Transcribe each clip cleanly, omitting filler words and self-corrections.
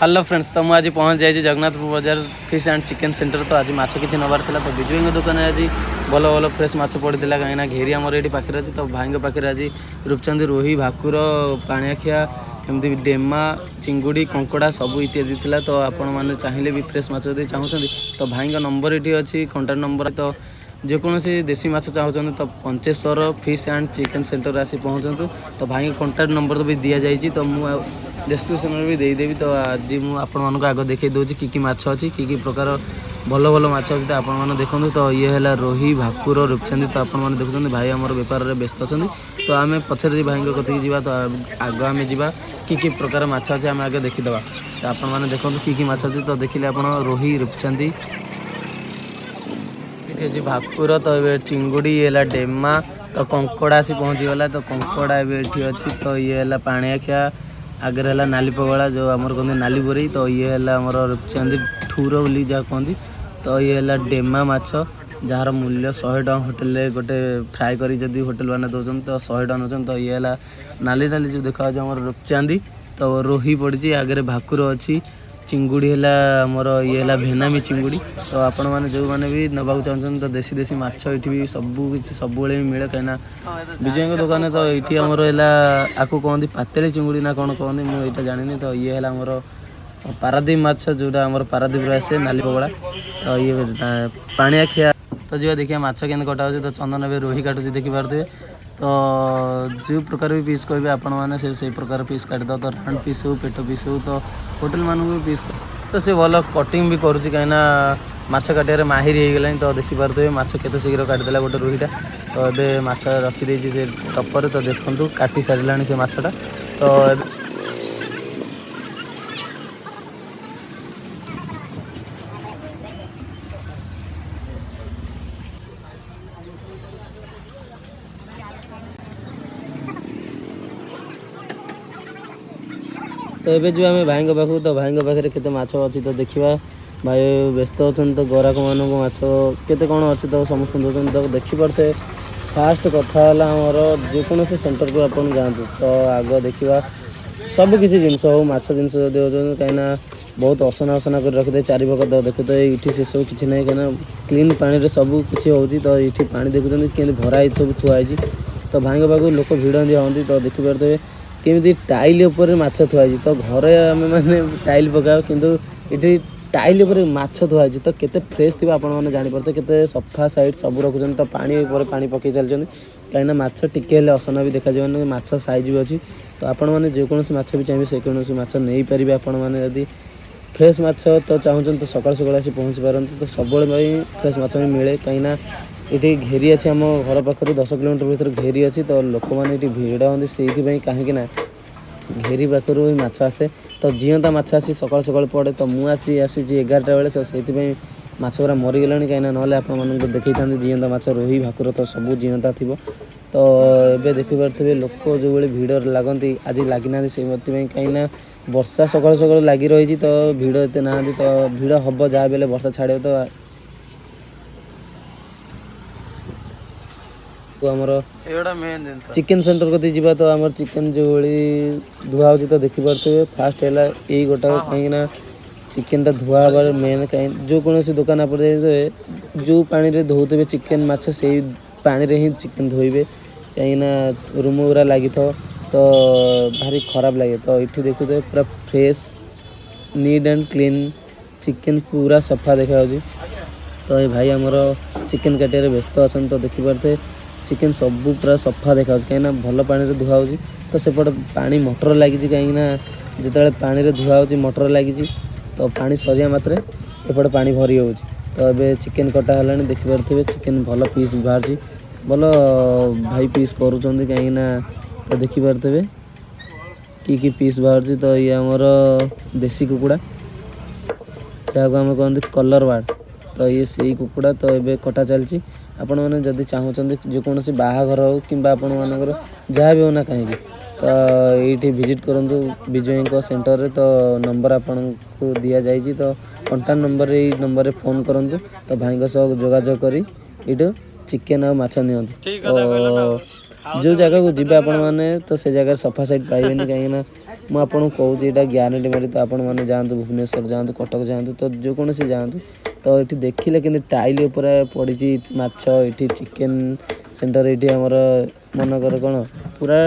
Hello friends, ତ ମୁଁ ଆଜି ପହଞ୍ଚି ଯାଇଛି ଜଗନ୍ନାଥପୁର ବଜାର ଫିସ୍ ଆଣ୍ଡ ଚିକେନ୍ ସେଣ୍ଟର। ତ ଆଜି ମାଛ କିଛି ନେବାର ଥିଲା। ତ ବିଜୁ ଭାଇଙ୍କ ଦୋକାନରେ ଆଜି ଭଲ ଭଲ ଫ୍ରେଶ୍ ମାଛ ପଡ଼ିଥିଲା, କାହିଁକିନା ଘେରି ଆମର ଏଇଠି ପାଖରେ ଅଛି। ତ ଭାଇଙ୍କ ପାଖରେ ଆଜି ରୂପଚାନ୍ଦି, ରୋହି, ଭାକୁର, ପାଣିଆଖିଆ, ଏମିତି ଡେମା, ଚିଙ୍ଗୁଡ଼ି, କଙ୍କଡ଼ା ସବୁ ଇତ୍ୟାଦି ଥିଲା। ତ ଆପଣମାନେ ଚାହିଁଲେ ବି ଫ୍ରେଶ୍ ମାଛ ଯଦି ଚାହୁଁଛନ୍ତି, ତ ଭାଇଙ୍କ ନମ୍ବର ଏଠି ଅଛି, କଣ୍ଟାକ୍ଟ ନମ୍ବର। ତ ଯେକୌଣସି ଦେଶୀ ମାଛ ଚାହୁଁଛନ୍ତି, ତ ପଞ୍ଚେଶ୍ୱର ଫିସ୍ ଆଣ୍ଡ ଚିକେନ୍ ସେଣ୍ଟରରେ ଆସି ପହଞ୍ଚନ୍ତୁ। ତ ଭାଇଙ୍କ କଣ୍ଟାକ୍ଟ ନମ୍ବର ବି ଦିଆଯାଇଛି, ତ ମୁଁ ଆଉ ଡେସ୍କ୍ରିପସନ୍ରେ ବି ଦେଇଦେବି। ତ ଆଜି ମୁଁ ଆପଣମାନଙ୍କୁ ଆଗ ଦେଖାଇ ଦେଉଛି କି କି ମାଛ ଅଛି, କି କି ପ୍ରକାର ଭଲ ଭଲ ମାଛ ଅଛି। ତ ଆପଣମାନେ ଦେଖନ୍ତୁ। ତ ଇଏ ହେଲା ରୋହି, ଭାକୁର, ରୂପଚାନ୍ଦି। ତ ଆପଣମାନେ ଦେଖୁଛନ୍ତି, ଭାଇ ଆମର ବେପାରରେ ବ୍ୟସ୍ତ ଅଛନ୍ତି। ତ ଆମେ ପଛରେ ଭାଇଙ୍କ କତିକି ଯିବା। ତ ଆଗ ଆମେ ଯିବା, କି କି ପ୍ରକାର ମାଛ ଅଛି ଆମେ ଆଗ ଦେଖିଦେବା। ତ ଆପଣମାନେ ଦେଖନ୍ତୁ କି କି ମାଛ ଅଛି। ତ ଦେଖିଲେ ଆପଣ ରୋହି, ରୂପଚାନ୍ଦି, ଏଠି ଅଛି ଭାକୁର, ତ ଏବେ ଚିଙ୍ଗୁଡ଼ି, ଇଏ ହେଲା ଡେମା, ତ କଙ୍କଡ଼ା ଆସି ପହଞ୍ଚିଗଲା। ତ କଙ୍କଡ଼ା ଏବେ ଏଠି ଅଛି। ତ ଇଏ ହେଲା ପାଣିଆଖିଆ, ଆଗରେ ହେଲା ନାଲି ପଗଳା, ଯେଉଁ ଆମର କୁହନ୍ତି ନାଲି ବୋରେଇ। ତ ଇଏ ହେଲା ଆମର ରୂପଚାନ୍ଦି, ଠୁର ବୋଲି ଯାହା କୁହନ୍ତି। ତ ଇଏ ହେଲା ଡେମା ମାଛ, ଯାହାର ମୂଲ୍ୟ 100 ଟଙ୍କା। ହୋଟେଲରେ ଗୋଟେ ଫ୍ରାଏ କରି ଯଦି ହୋଟେଲ ମାନେ ଦେଉଛନ୍ତି, ତ 100 ଟଙ୍କା ନେଉଛନ୍ତି। ତ ଇଏ ହେଲା ନାଲି ନାଲି ଯେଉଁ ଦେଖାଯାଉଛି ଆମର ରୂପଚାନ୍ଦି। ତ ରୋହି ପଡ଼ିଛି, ଆଗରେ ଭାକୁର ଅଛି, ଚିଙ୍ଗୁଡ଼ି ହେଲା ଆମର ଇଏ ହେଲା ଭେନାମି ଚିଙ୍ଗୁଡ଼ି। ତ ଆପଣମାନେ ଯେଉଁମାନେ ବି ନେବାକୁ ଚାହୁଁଛନ୍ତି, ତ ଦେଶୀ ଦେଶୀ ମାଛ ଏଇଠି ବି ସବୁ କିଛି ସବୁବେଳେ ବି ମିଳେ, କାହିଁକିନା ବିଜୟଙ୍କ ଦୋକାନରେ। ତ ଏଇଠି ଆମର ହେଲା ଆକୁ କୁହନ୍ତି ପାତେଳି ଚିଙ୍ଗୁଡ଼ି ନା କ'ଣ କୁହନ୍ତି, ମୁଁ ଏଇଟା ଜାଣିନି। ତ ଇଏ ହେଲା ଆମର ପାରାଦ୍ୱୀପ ମାଛ, ଯେଉଁଟା ଆମର ପାରାଦ୍ୱୀପରୁ ଆସେ, ନାଲି ପଗଳା। ତ ଇଏ ପାଣିଆ ଖିଆ। ତ ଯିବା ଦେଖିବା ମାଛ କେମିତି କଟା ହେଉଛି। ତ ଚନ୍ଦନ ଏବେ ରୋହି କାଟୁଛି, ଦେଖିପାରୁଥିବେ। ତ ଯେଉଁ ପ୍ରକାର ବି ପିସ୍ କହିବେ ଆପଣମାନେ, ସେ ସେଇ ପ୍ରକାର ପିସ୍ କାଟିଦେବ। ତ ରାଉଣ୍ଡ ପିସ୍ ହଉ, ପେଟ ପିସ୍ ହଉ, ତ ହୋଟେଲମାନଙ୍କୁ ବି ପିସ୍, ତ ସେ ଭଲ କଟିଂ ବି କରୁଛି, କାହିଁକିନା ମାଛ କାଟିବାରେ ମାହିର ହେଇଗଲାଣି। ତ ଦେଖିପାରୁଥିବେ, ମାଛ କେତେ ଶୀଘ୍ର କାଟିଦେଲା ଗୋଟେ ରୋହିଟା। ତ ଏବେ ମାଛ ରଖିଦେଇଛି ସେ ଟପରେ। ତ ଦେଖନ୍ତୁ, କାଟି ସାରିଲାଣି ସେ ମାଛଟା। ତ ଏବେ ତ ଏବେ ଯିବା ଆମେ ଭାଇଙ୍କ ପାଖକୁ। ତ ଭାଇଙ୍କ ପାଖରେ କେତେ ମାଛ ଅଛି ତ ଦେଖିବା। ଭାଇ ବ୍ୟସ୍ତ ଅଛନ୍ତି, ତ ଗରାଖମାନଙ୍କୁ ମାଛ କେତେ କ'ଣ ଅଛି ତ ସମସ୍ତଙ୍କୁ ଦେଉଛନ୍ତି। ତ ଦେଖିପାରୁଥିବେ, ଫାଷ୍ଟ କଥା ହେଲା ଆମର ଯେକୌଣସି ସେଣ୍ଟରକୁ ଆପଣ ଯାଆନ୍ତୁ, ତ ଆଗ ଦେଖିବା ସବୁ କିଛି ଜିନିଷ ହଉ, ମାଛ ଜିନିଷ ଯଦି ହେଉଛନ୍ତି, କାହିଁକିନା ବହୁତ ଅସନା ଅସନା କରି ରଖିଦେବେ ଚାରିପାଖ। ତ ଦେଖୁଥିବେ, ଏଇଠି ସେସବୁ କିଛି ନାହିଁ, କାହିଁକିନା କ୍ଲିନ୍ ପାଣିରେ ସବୁ କିଛି ହେଉଛି। ତ ଏଇଠି ପାଣି ଦେଖୁଛନ୍ତି କେମିତି ଭରା ହେଇ ସବୁ ଥୁଆ ହେଇଛି। ତ ଭାଇଙ୍କ ପାଖକୁ ଲୋକ ଭିଡ଼ ହୁଅନ୍ତି। ତ ଦେଖିପାରୁଥିବେ କେମିତି ଟାଇଲ୍ ଉପରେ ମାଛ ଥୁଆ ହେଇଛି। ତ ଘରେ ଆମେ ମାନେ ଟାଇଲ୍ ପକାଉ, କିନ୍ତୁ ଏଠି ଟାଇଲ୍ ଉପରେ ମାଛ ଥୁଆ ହେଇଛି। ତ କେତେ ଫ୍ରେଶ୍ ଥିବ ଆପଣମାନେ ଜାଣିପାରୁଥିବେ, କେତେ ସଫା ସାଇଡ଼୍ ସବୁ ରଖୁଛନ୍ତି। ତ ପାଣି ଉପରେ ପାଣି ପକାଇ ଚାଲିଛନ୍ତି, କାହିଁକିନା ମାଛ ଟିକେ ହେଲେ ଅସନା ବି ଦେଖାଯିବନି, ମାଛ ସାଇଜ୍ ବି ଅଛି। ତ ଆପଣମାନେ ଯେକୌଣସି ମାଛ ବି ଚାହିଁବେ, ସେ କୌଣସି ମାଛ ନେଇପାରିବେ। ଆପଣମାନେ ଯଦି ଫ୍ରେଶ୍ ମାଛ ତ ଚାହୁଁଛନ୍ତି, ତ ସକାଳୁ ସକାଳୁ ଆସି ପହଞ୍ଚି ପାରନ୍ତି। ତ ସବୁବେଳେ ପାଇଁ ଫ୍ରେଶ୍ ମାଛ ବି ମିଳେ, କାହିଁକିନା ଏଠି ଘେରି ଅଛି, ଆମ ଘର ପାଖରୁ 10 କିଲୋମିଟର ଭିତରେ ଘେରି ଅଛି। ତ ଲୋକମାନେ ଏଠି ଭିଡ଼ ହୁଅନ୍ତି ସେଇଥିପାଇଁ, କାହିଁକି ନା ଘେରି ପାଖରୁ ହିଁ ମାଛ ଆସେ। ତ ଜିଅନ୍ତା ମାଛ ଆସି ସକାଳୁ ସକାଳୁ ପଡ଼େ। ତ ମୁଁ ଆସି ଆସିଛି 11ଟା ବେଳେ, ତ ସେଇଥିପାଇଁ ମାଛ ଗୁରା ମରିଗଲାଣି, କାହିଁକିନା ନହେଲେ ଆପଣମାନଙ୍କୁ ଦେଖେଇଥାନ୍ତି ଜିଅନ୍ତା ମାଛ, ରୋହି, ଭାକୁର ତ ସବୁ ଜିଅନ୍ତା ଥିବ। ତ ଏବେ ଦେଖିପାରୁଥିବେ, ଲୋକ ଯେଉଁଭଳି ଭିଡ଼ ଲାଗନ୍ତି, ଆଜି ଲାଗିନାହାନ୍ତି ସେଇଥିପାଇଁ, କାହିଁକିନା ବର୍ଷା ସକାଳୁ ସକାଳୁ ଲାଗି ରହିଛି। ତ ଭିଡ଼ ଏତେ ନାହାନ୍ତି। ତ ଭିଡ଼ ହେବ ଯାହା ବି ହେଲେ, ବର୍ଷା ଛାଡ଼ିବ। ତ ଆମର ଏଇଗୁଡ଼ା ମେନ୍ ଜିନିଷ। ଚିକେନ୍ ସେଣ୍ଟର କତିକି ଯିବା। ତ ଆମର ଚିକେନ୍ ଯେଉଁଭଳି ଧୁଆ ହେଉଛି, ତ ଦେଖିପାରୁଥିବେ, ଫାଷ୍ଟ ହେଲା ଏଇ ଗୋଟାକ, କାହିଁକିନା ଚିକେନଟା ଧୁଆ ହେବାର ମେନ୍ କାହିଁ ଯେକୌଣସି ଦୋକାନ ଆପଣ ଯାଇଥିବେ, ଯେଉଁ ପାଣିରେ ଧୋଉଥିବେ ଚିକେନ୍ ମାଛ, ସେଇ ପାଣିରେ ହିଁ ଚିକେନ୍ ଧୋଇବେ, କାହିଁକିନା ରୁମ ଗୁରା ଲାଗିଥିବ, ତ ଭାରି ଖରାପ ଲାଗେ। ତ ଏଠି ଦେଖୁଥିବେ, ପୁରା fresh, neat and clean chicken, ପୁରା ସଫା ଦେଖାଯାଉଛି। ତ ଏ ଭାଇ ଆମର ଚିକେନ୍ କାଟିବାରେ ବ୍ୟସ୍ତ ଅଛନ୍ତି। ତ ଦେଖିପାରୁଥିବେ, ଚିକେନ୍ ସବୁ ପୁରା ସଫା ଦେଖାଯାଉଛି, କାହିଁକିନା ଭଲ ପାଣିରେ ଧୁଆ ହେଉଛି। ତ ସେପଟେ ପାଣି ମଟର ଲାଗିଛି, କାହିଁକିନା ଯେତେବେଳେ ପାଣିରେ ଧୁଆ ହେଉଛି, ମଟର ଲାଗିଛି, ତ ପାଣି ସରିବା ମାତ୍ରେ ଏପଟେ ପାଣି ଭରି ହେଉଛି। ତ ଏବେ ଚିକେନ୍ କଟା ହେଲାଣି, ଦେଖିପାରୁଥିବେ, ଚିକେନ୍ ଭଲ ପିସ୍ ବାହାରୁଛି, ଭଲ ଭାଇ ପିସ୍ କରୁଛନ୍ତି, କାହିଁକିନା ତ ଦେଖିପାରୁଥିବେ କି କି ପିସ୍ ବାହାରୁଛି। ତ ଇଏ ଆମର ଦେଶୀ କୁକୁଡ଼ା, ଯାହାକୁ ଆମେ କହନ୍ତି କଲର୍ ବାର୍ଡ଼। ତ ଇଏ ସେଇ କୁକୁଡ଼ା। ତ ଏବେ କଟା ଚାଲିଛି। ଆପଣମାନେ ଯଦି ଚାହୁଁଛନ୍ତି, ଯେକୌଣସି ବାହାଘର ହେଉ କିମ୍ବା ଆପଣମାନଙ୍କର ଯାହା ବି ହେଉ ନା କାହିଁକି, ତ ଏଇଠି ଭିଜିଟ୍ କରନ୍ତୁ ବିଜୟଙ୍କ ସେଣ୍ଟରରେ। ତ ନମ୍ବର ଆପଣଙ୍କୁ ଦିଆଯାଇଛି, ତ କଣ୍ଟାକ୍ଟ ନମ୍ବରରେ, ଏଇ ନମ୍ବରରେ ଫୋନ୍ କରନ୍ତୁ। ତ ଭାଇଙ୍କ ସହ ଯୋଗାଯୋଗ କରି ଏଇଠୁ ଚିକେନ୍ ଆଉ ମାଛ ନିଅନ୍ତୁ। ଠିକ ତ କଥା କହିଲ ନା। ଯେଉଁ ଜାଗାକୁ ଯିବେ ଆପଣମାନେ, ତ ସେ ଜାଗାରେ ସଫା ସାଇଟ୍ ପାଇବେନି। କାହିଁକିନା ମୁଁ ଆପଣଙ୍କୁ କହୁଛି, ଏଇଟା ଗ୍ୟାରେଣ୍ଟି ମାରି। ତ ଆପଣମାନେ ଯାଆନ୍ତୁ, ଭୁବନେଶ୍ୱର ଯାଆନ୍ତୁ, କଟକ ଯାଆନ୍ତୁ, ତ ଯେକୌଣସି ଯାଆନ୍ତୁ, ତ ଏଠି ଦେଖିଲେ କେମିତି ଟାଇଲ୍ ଉପରେ ପଡ଼ିଛି ମାଛ। ଏଠି ଚିକେନ୍ ସେଣ୍ଟର, ଏଇଠି ଆମର ମନେକର କ'ଣ ପୁରା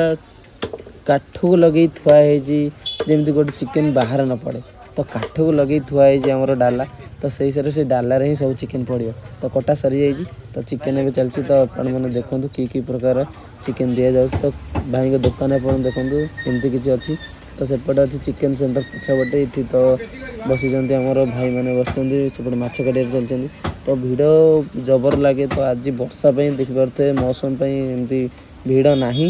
କାଠକୁ ଲଗେଇ ଥୁଆ ହେଇଛି, ଯେମିତି ଗୋଟେ ଚିକେନ୍ ବାହାରେ ନ ପଡ଼େ। ତ କାଠକୁ ଲଗେଇ ଥୁଆ ହେଇଛି ଆମର ଡାଲା। ତ ସେଇ ହିସାବରେ ସେ ଡାଲାରେ ହିଁ ସବୁ ଚିକେନ୍ ପଡ଼ିବ। ତ କଟା ସରିଯାଇଛି, ତ ଚିକେନ୍ ଏବେ ଚାଲିଛି। ତ ଆପଣମାନେ ଦେଖନ୍ତୁ କି କି ପ୍ରକାର ଚିକେନ୍ ଦିଆଯାଉଛି। ତ ଭାଇଙ୍କ ଦୋକାନ ଆପଣ ଦେଖନ୍ତୁ ଏମିତି କିଛି ଅଛି। ତ ସେପଟେ ଅଛି ଚିକେନ୍ ସେଣ୍ଟର ପଛପଟେ। ଏଠି ତ ବସିଛନ୍ତି ଆମର ଭାଇମାନେ ବସିଛନ୍ତି, ସେପଟେ ମାଛ କାଟିବାରେ ଚାଲିଛନ୍ତି। ତ ଭିଡ଼ ଜବର ଲାଗେ। ତ ଆଜି ବର୍ଷା ପାଇଁ ଦେଖିପାରୁଥିବେ, ମୌସମ ପାଇଁ ଏମିତି ଭିଡ଼ ନାହିଁ।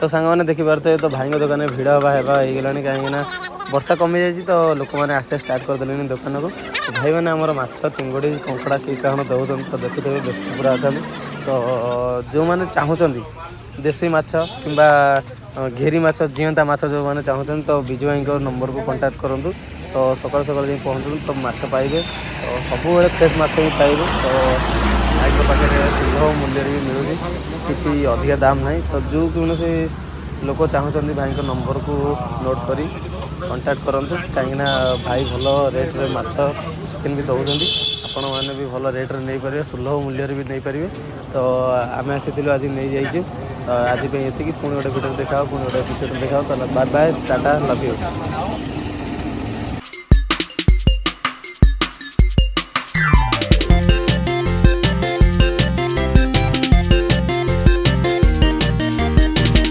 ତ ସାଙ୍ଗମାନେ ଦେଖିପାରୁଥିବେ, ତ ଭାଇଙ୍କ ଦୋକାନରେ ଭିଡ଼ ହେବା ହେଇଗଲାଣି, କାହିଁକିନା ବର୍ଷା କମିଯାଇଛି, ତ ଲୋକମାନେ ଆସିବା ଷ୍ଟାର୍ଟ କରିଦେଲେଣି ଦୋକାନକୁ। ଭାଇମାନେ ଆମର ମାଛ, ଚିଙ୍ଗୁଡ଼ି, କଙ୍କଡ଼ା କି କ'ଣ ଦେଉଛନ୍ତି। ତ ଦେଖୁଥିବେ, ବ୍ୟସ୍ତ ପୁରା ଅଛନ୍ତି। ତ ଯେଉଁମାନେ ଚାହୁଁଛନ୍ତି ଦେଶୀ ମାଛ କିମ୍ବା ଘେରି ମାଛ, ଜିଅନ୍ତା ମାଛ ଯେଉଁମାନେ ଚାହୁଁଛନ୍ତି, ତ ବିଜୁ ଭାଇଙ୍କ ନମ୍ବରକୁ କଣ୍ଟାକ୍ଟ କରନ୍ତୁ। ତ ସକାଳୁ ସକାଳୁ ଯାଇ ପହଞ୍ଚନ୍ତୁ, ତ ମାଛ ପାଇବେ। ତ ସବୁବେଳେ ଫ୍ରେଶ୍ ମାଛ ହିଁ ପାଇବେ। ତ ଭାଇଙ୍କ ପାଖରେ ସୁଲଭ ମୂଲ୍ୟରେ ବି ମିଳୁଛି, କିଛି ଅଧିକା ଦାମ ନାହିଁ। ତ ଯେଉଁ କୌଣସି ଲୋକ ଚାହୁଁଛନ୍ତି, ଭାଇଙ୍କ ନମ୍ବରକୁ ନୋଟ୍ କରି କଣ୍ଟାକ୍ଟ କରନ୍ତୁ, କାହିଁକିନା ଭାଇ ଭଲ ରେଟ୍ରେ ମାଛ, ଚିକେନ୍ ବି ଦେଉଛନ୍ତି। ଆପଣମାନେ ବି ଭଲ ରେଟ୍ରେ ନେଇପାରିବେ, ସୁଲଭ ମୂଲ୍ୟରେ ବି ନେଇପାରିବେ। ତ ଆମେ ଆସିଥିଲୁ, ଆଜି ନେଇଯାଇଛୁ। ତ ଆଜି ପାଇଁ ଏତିକି। ପୁଣି ଗୋଟେ ଭିଡ଼ିଓ ଦେଖା ହେବ, ପୁଣି ଗୋଟେ ଏପିସୋଡ଼ ଦେଖା ହେବ। ତାହେଲେ bye bye, tata, love you.